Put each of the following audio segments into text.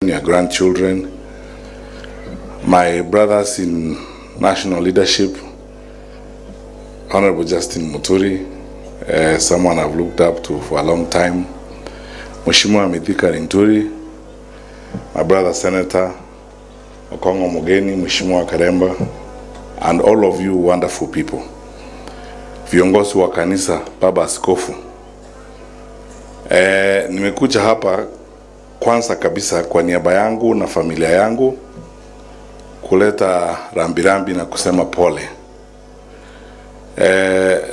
your grandchildren, my brothers in national leadership, Honorable Justin Muturi, someone I've looked up to for a long time, Mheshimiwa Mithika Linturi, my brother Senator Okongo Mogeni, Mheshimiwa Karemba, and all of you wonderful people. Viongozi wa kanisa, Baba Askofu. Nimekuja hapa kwanza kabisa kwa niaba yangu na familia yangu kuleta rambirambi na kusema pole.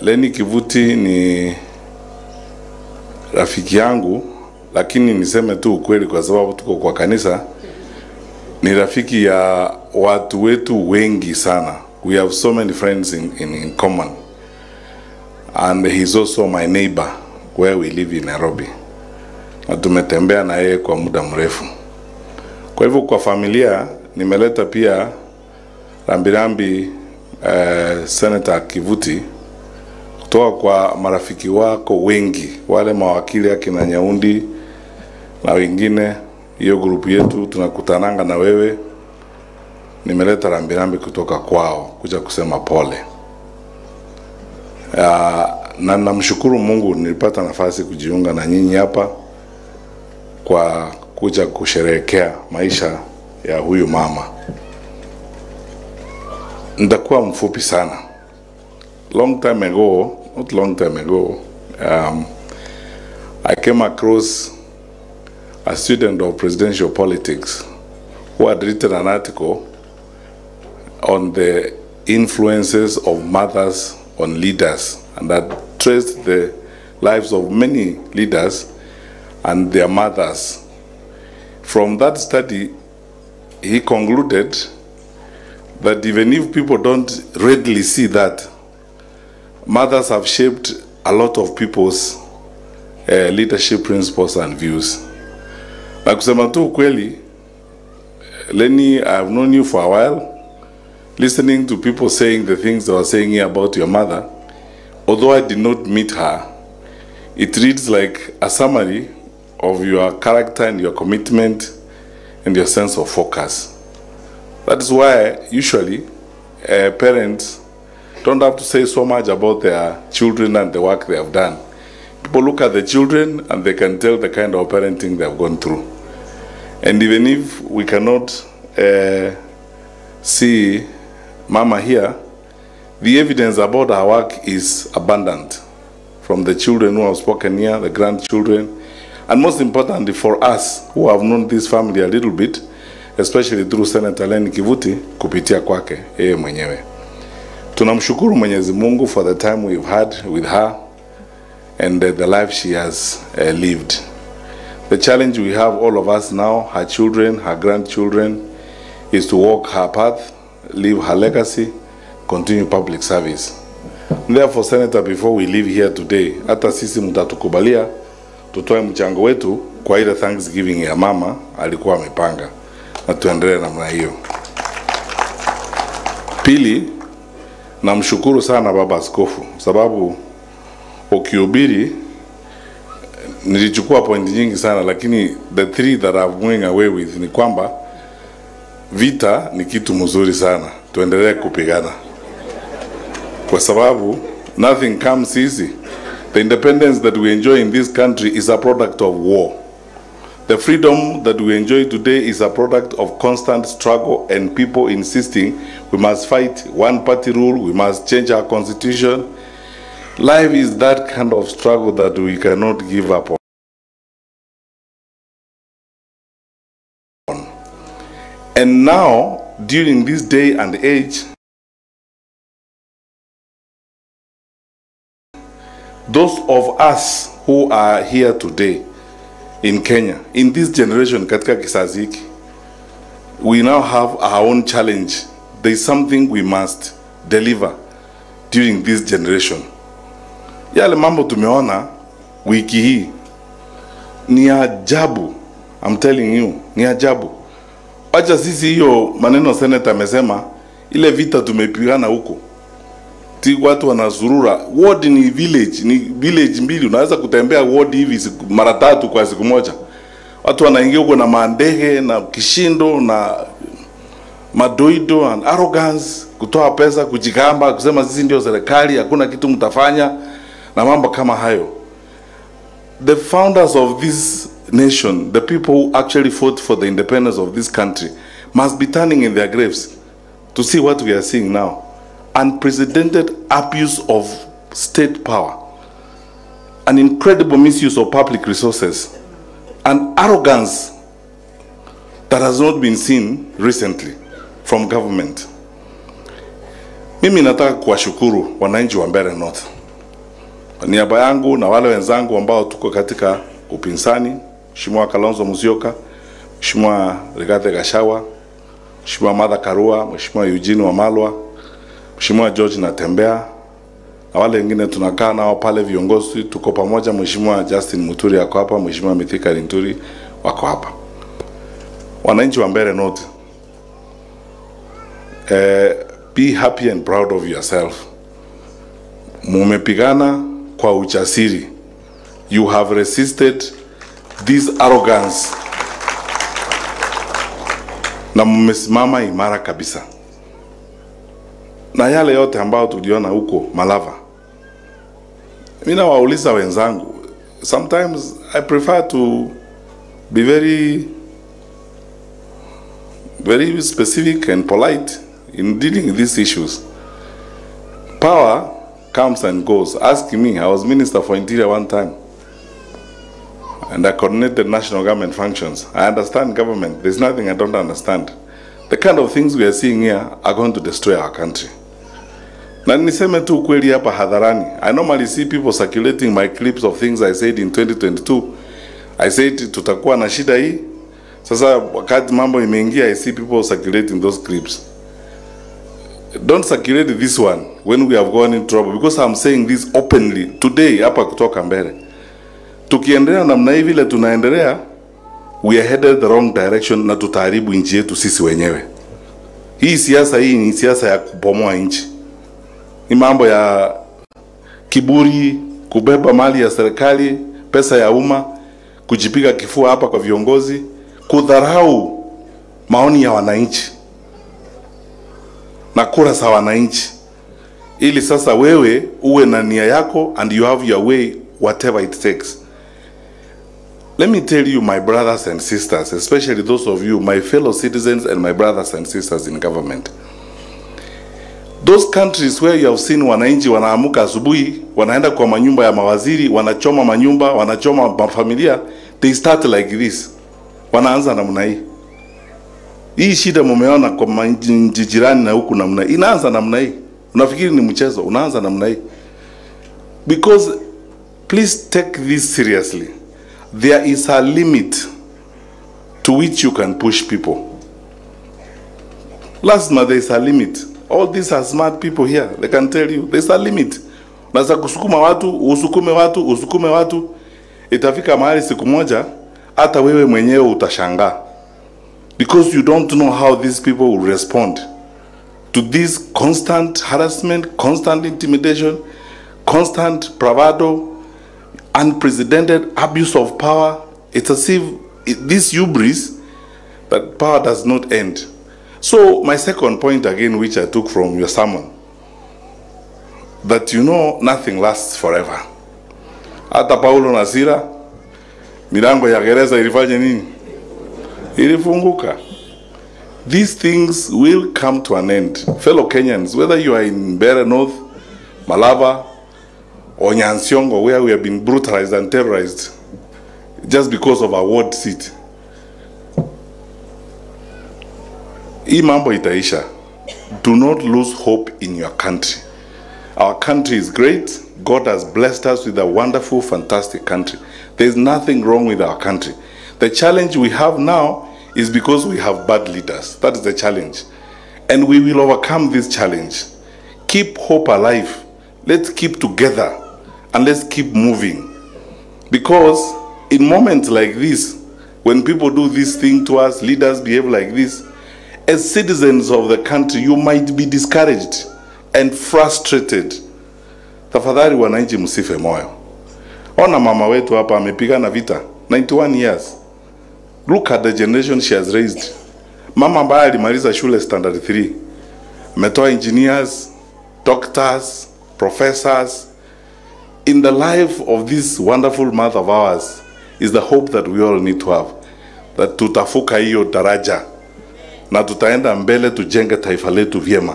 Lenny Kivuti ni rafiki yangu, lakini niseme tu ukweli kwa sababu tuko kwa kanisa, ni rafiki ya watu wetu wengi sana. We have so many friends in common. And he's also my neighbor where we live in Nairobi. Na tumetembea na yeye kwa muda mrefu. Kwa hivyo kwa familia nimeleta pia rambirambi Senator Kivuti kutoka kwa marafiki wako wengi, wale mawakili akina Nyaundi na wengine, hiyo grupu yetu tunakutananga na wewe. Nimeleta rambirambi kutoka kwao kuja kusema pole. Na namshukuru Mungu nilipata nafasi kujiunga na nyinyi hapa kwa kuja kusherehekea maisha ya huyu mama. Nitakuwa mfupi sana. Long time ago, not long time ago, I came across a student of presidential politics who had written an article on the influences of mothers on leaders, and that traced the lives of many leaders and their mothers. From that study, he concluded that even if people don't readily see that, mothers have shaped a lot of people's leadership principles and views. Na kusema tu ukweli, Lenny, I have known you for a while. Listening to people saying the things they were saying here about your mother, although I did not meet her, it reads like a summary of your character and your commitment and your sense of focus. That is why usually parents don't have to say so much about their children and the work they have done. People look at the children and they can tell the kind of parenting they have gone through. And even if we cannot see Mama here, the evidence about her work is abundant from the children who have spoken here, the grandchildren, and most importantly for us who have known this family a little bit, especially through Senator Lenny Kivuti, kupitia kwake yeye mwenyewe. Tunamshukuru Mwenyezi Mungu for the time we've had with her and the life she has lived. The challenge we have, all of us now, her children, her grandchildren, is to walk her path, leave her legacy, continue public service. Therefore, Senator, before we leave here today, hata sisi mtatukubalia tutoe mchango wetu kwa ile Thanksgiving ya mama alikuwa amepanga, na tuendelee namna hiyo. Pili, namshukuru sana Baba Askofu sababu ukihubiri nilichukua point nyingi sana, lakini the three that I'm going away with ni kwamba vita ni kitu mzuri sana, tuendelee kupigana kwa sababu nothing comes easy. The independence that we enjoy in this country is a product of war. The freedom that we enjoy today is a product of constant struggle and people insisting we must fight one-party rule, we must change our constitution. Life is that kind of struggle that we cannot give up on. And now, during this day and age, those of us who are here today in Kenya, in this generation, katika kizazi hiki, we now have our own challenge. There is something we must deliver during this generation. Yale mambo tumeona wiki hii ni ajabu. I'm telling you, ni ajabu. Acha sisi hiyo maneno senator amesema, ile vita tumepigana huko. Ti watu wanazurura. Ward ni village mbili, unaweza kutembea ward hivi mara tatu kwa siku moja. Watu wanaingia huko na mandege na kishindo na madoido and arrogance, kutoa pesa, kujigamba, kusema sisi ndio serikali, hakuna kitu mtafanya na mambo kama hayo. The founders of this nation, the people who actually fought for the independence of this country, must be turning in their graves to see what we are seeing now. Unprecedented abuse of state power, an incredible misuse of public resources, and arrogance that has not been seen recently from government. Mimi nataka kuwashukuru wananchi wa Mbeere North. Kwa niaba yangu na wale wenzangu ambao tuko katika upinzani, Mheshimiwa Kalonzo Musyoka, Mheshimiwa Rigathi Gachagua, Mheshimiwa Martha Karua, Mheshimiwa Eugene Wamalwa, Mheshimiwa George Natembeya na wale wengine tunakaa nao pale viongozi, tuko pamoja. Mheshimiwa Justin Muturi ako hapa, Mheshimiwa Mithika Linturi wako hapa. Wananchi wa Mbeere North, be happy and proud of yourself. Mumepigana kwa ujasiri. You have resisted this arrogance na mmesimama imara kabisa. Na yale yote ambayo tuliona huko Malava, mimi nawauliza wenzangu, sometimes I prefer to be very, very specific and polite in dealing with these issues. Power comes and goes. Ask me, I was Minister for Interior one time, and I coordinated national government functions. I understand government. There's nothing I don't understand. The kind of things we are seeing here are going to destroy our country. Na niseme tu ukweli hapa hadharani. I normally see people circulating my clips of things I said in 2022. I said tutakuwa na shida hii. Sasa wakati mambo imeingia, I see people circulating those clips. Don't circulate this one when we have gone in trouble, because I'm saying this openly today hapa kutoka mbele. Tukiendelea namna hii vile tunaendelea, we are headed the wrong direction na tutaharibu nchi yetu sisi wenyewe. Hii siasa hii ni siasa ya kubomoa nchi. Ni mambo ya kiburi, kubeba mali ya serikali, pesa ya umma, kujipiga kifua hapa kwa viongozi, kudharau maoni ya wananchi na kura za wananchi, ili sasa wewe uwe na nia yako and you have your way whatever it takes. Let me tell you, my brothers and sisters, especially those of you, my fellow citizens and my brothers and sisters in government. Those countries where you have seen wananchi wanaamuka asubuhi, wanaenda kwa manyumba ya mawaziri, wanachoma manyumba, wanachoma mafamilia, they start like this. Wanaanza namna hii. Hii shida mumeona kwa nchi jirani na huku namna hii. Inaanza namna hii. Unafikiri ni mchezo, unaanza namna hii. Because please take this seriously. There is a limit to which you can push people. Lazima there is a limit. All these are smart people here. They can tell you there's a limit. Unaweza kusukuma watu, usukume watu, usukume watu. Itafika mahali siku moja hata wewe mwenyewe utashangaa. Because you don't know how these people will respond to this constant harassment, constant intimidation, constant bravado, unprecedented abuse of power. It's as if this hubris that power does not end. So my second point again, which I took from your sermon, that you know nothing lasts forever. Hata Paulo na Sila, milango ya gereza ilifanya nini? Ilifunguka. These things will come to an end. Fellow Kenyans, whether you are in Mbeere North, Malava, or Nyansiongo, where we have been brutalized and terrorized just because of our ward seat. Hii mambo itaisha. Do not lose hope in your country. Our country is great. God has blessed us with a wonderful, fantastic country. There is nothing wrong with our country. The challenge we have now is because we have bad leaders. That is the challenge. And we will overcome this challenge. Keep hope alive. Let's keep together and let's keep moving. Because in moments like this, when people do this thing to us, leaders behave like this, as citizens of the country, you might be discouraged and frustrated. Tafadhali wananchi msife moyo. Ona mama wetu hapa amepigana vita 91 years. Look at the generation she has raised. Mama ambaye alimaliza shule standard 3, ametoa engineers, doctors, professors. In the life of this wonderful mother of ours is the hope that we all need to have. That tutafuka hiyo daraja na tutaenda mbele, tujenge taifa letu vyema.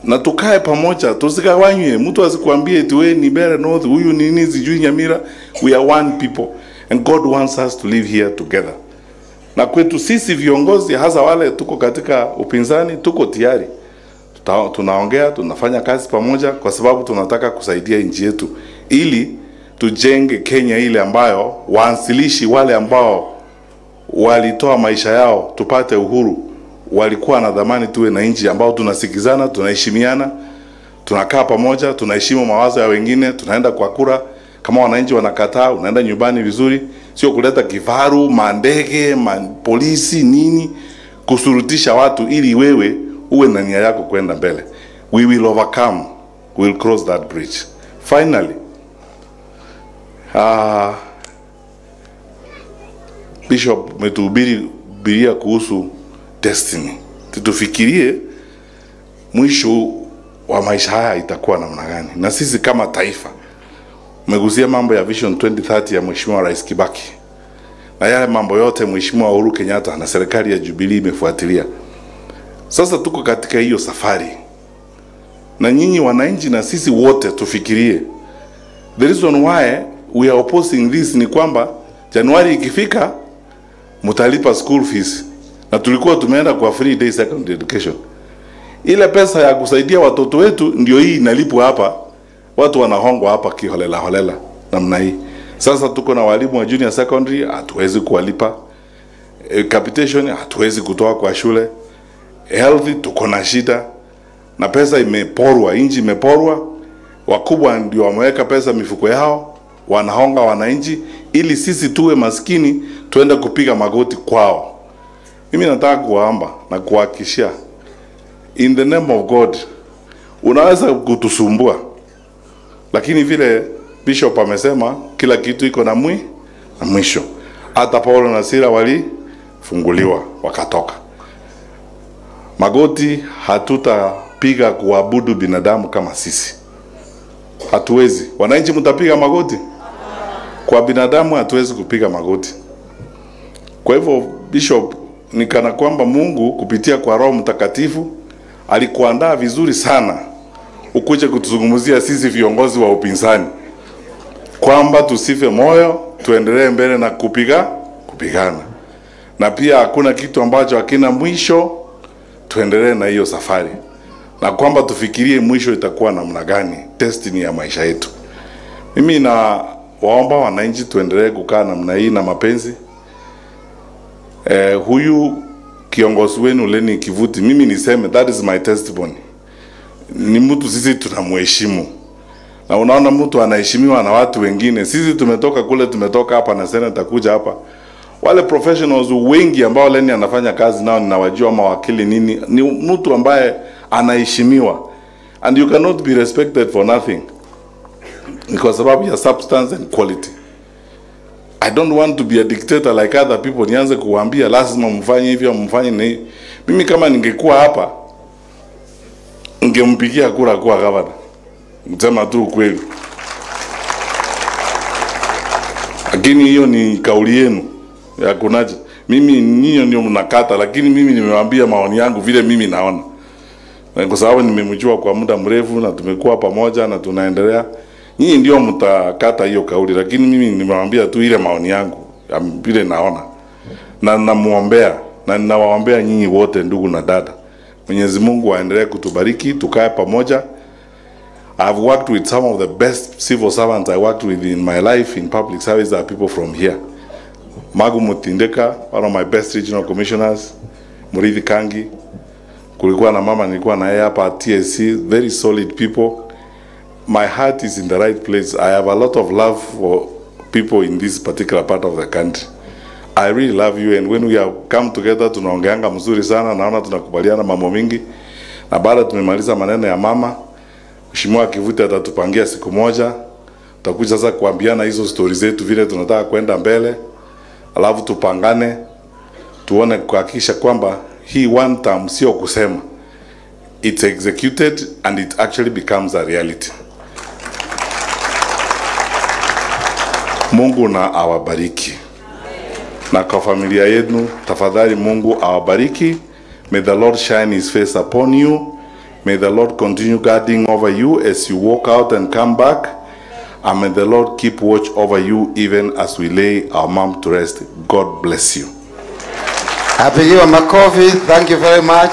Na tukae pamoja, tusigawanywe. Mtu asikuambie eti wewe ni Mbeere North, huyu nini sijui Nyamira. We are one people and God wants us to live here together. Na kwetu sisi viongozi, hasa wale tuko katika upinzani, tuko tayari. Tunaongea, tunafanya kazi pamoja kwa sababu tunataka kusaidia nchi yetu ili tujenge Kenya ile ambayo waanzilishi wale ambao walitoa maisha yao tupate uhuru walikuwa na dhamani. Tuwe na nchi ambao tunasikizana, tunaheshimiana, tunakaa pamoja, tunaheshimu mawazo ya wengine, tunaenda kwa kura. Kama wananchi wanakataa, unaenda nyumbani vizuri, sio kuleta kifaru, mandege, polisi nini kusurutisha watu ili wewe uwe na nia yako kwenda mbele. We will overcome. We will cross that bridge. Finally, Bishop umetuhubiri Biblia kuhusu destiny. Tufikirie mwisho wa maisha haya itakuwa namna gani. Na sisi kama taifa, umegusia mambo ya Vision 2030 ya Mheshimiwa Rais Kibaki. Na yale mambo yote Mheshimiwa Uhuru Kenyatta na serikali ya Jubilee imefuatilia. Sasa tuko katika hiyo safari. Na nyinyi wananchi na sisi wote tufikirie. The reason why we are opposing this ni kwamba Januari ikifika mtalipa school fees. Na tulikuwa tumeenda kwa free day secondary education. Ile pesa ya kusaidia watoto wetu ndio hii inalipwa hapa. Watu wanahongwa hapa kiholela holela namna hii. Sasa tuko na walimu wa junior secondary hatuwezi kuwalipa. Capitation hatuwezi kutoa kwa shule. Health tuko na shida. Na pesa imeporwa, inji imeporwa. Wakubwa ndio wameweka pesa mifuko yao, wanahonga wananchi ili sisi tuwe maskini tuende kupiga magoti kwao. Mimi nataka kuwaomba na kuhakikishia, in the name of God, unaweza kutusumbua, lakini vile Bishop amesema kila kitu iko na mwisho. Hata Paulo na Sila walifunguliwa wakatoka. Magoti hatutapiga kuabudu binadamu kama sisi. Hatuwezi. Wananchi mtapiga magoti? Kwa binadamu hatuwezi kupiga magoti. Kwa hivyo Bishop, ni kana kwamba Mungu kupitia kwa Roho Mtakatifu alikuandaa vizuri sana ukuje kutuzungumzia sisi viongozi wa upinzani kwamba tusife moyo, tuendelee mbele na kupigana. Na pia hakuna kitu ambacho hakina mwisho, tuendelee na hiyo safari. Na kwamba tufikirie mwisho itakuwa namna gani, destiny ya maisha yetu. Mimi na waomba wananchi tuendelee kukaa namna hii na mapenzi. Huyu kiongozi wenu Lenny Kivuti, mimi niseme that is my testimony. Ni mtu sisi tunamheshimu. Na unaona mtu anaheshimiwa na watu wengine. Sisi tumetoka kule, tumetoka hapa na senator kuja hapa. Wale professionals wengi ambao Lenny anafanya kazi nao ninawajua, mawakili nini, ni mtu ambaye anaheshimiwa. And you cannot be respected for nothing. Kwa sababu ya substance and quality. I don't want to be a dictator like other people. Nianze kuwaambia lazima mfanye hivyo, mfanye ni. Mimi kama ningekuwa hapa ningempigia kura kwa governor. Msema tu ukweli. Lakini hiyo ni kauli yenu ya kunaje. Mimi ninyi ndio mnakata, lakini mimi nimewaambia maoni yangu vile mimi naona. Na kwa sababu nimemjua kwa muda mrefu na tumekuwa pamoja na tunaendelea. Nyinyi ndio mtakata hiyo kauli, lakini mimi nimewaambia tu ile maoni yangu vile naona. Na namuombea na ninawaombea nyinyi wote ndugu na dada. Mwenyezi Mungu aendelee kutubariki, tukae pamoja. I've worked with some of the best civil servants I worked with in my life in public service are people from here. Magu Mutindeka, one of my best regional commissioners, Murithi Kangi, kulikuwa na mama nilikuwa na yeye hapa TSC, very solid people. My heart is in the right place. I have a lot of love for people in this particular part of the country. I really love you, and when we have come together tunaongeanga mzuri sana, naona tunakubaliana mambo mingi. Na baada tumemaliza maneno ya mama, Mheshimiwa Kivuti atatupangia siku moja. Tutakuja sasa kuambiana hizo stories zetu vile tunataka kwenda mbele. Alafu tupangane tuone kuhakikisha kwamba hii one term sio kusema, it's executed and it actually becomes a reality. Mungu na awabariki. Na kwa familia yenu, tafadhali Mungu awabariki. May the Lord shine his face upon you. May the Lord continue guarding over you as you walk out and come back. And may the Lord keep watch over you even as we lay our mom to rest. God bless you. Apigiwa makofi. Thank you very much.